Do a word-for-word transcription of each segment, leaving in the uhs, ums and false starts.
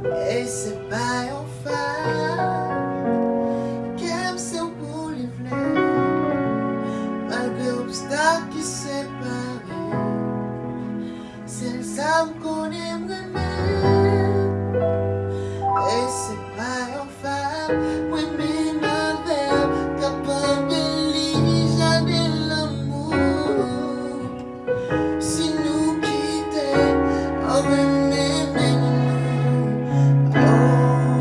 E se pa yon fab, kè m se ou li vle. Malgre obstak ki separe, sèl sa m konnen m renmen. E se pa yon fab, mwen menm avè w, k ap anbeli jaden lanmou. Si nou kite, oh, mwen menm, menm nou. Oh,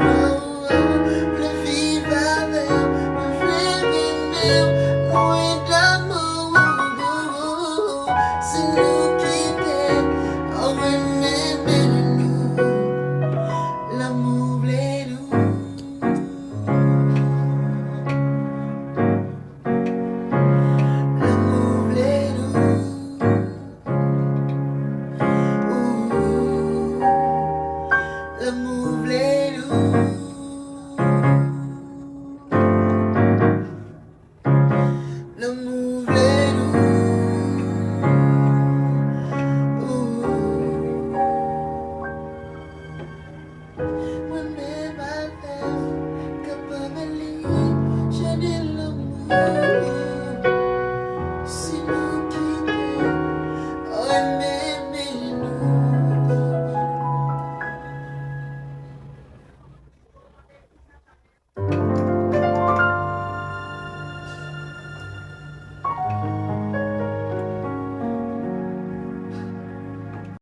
oh, oh, vle viv avè w, mwen vle renmen w, mwen damou. Si nou kite, oh, mwen menm, menm nou. Lanmou vle nou. Lanmou vle nou. Ooh, lanmou vle nou. Lanmou vle nou. Ooh. Mwen menm avè w, k ap anbeli jaden lanmou.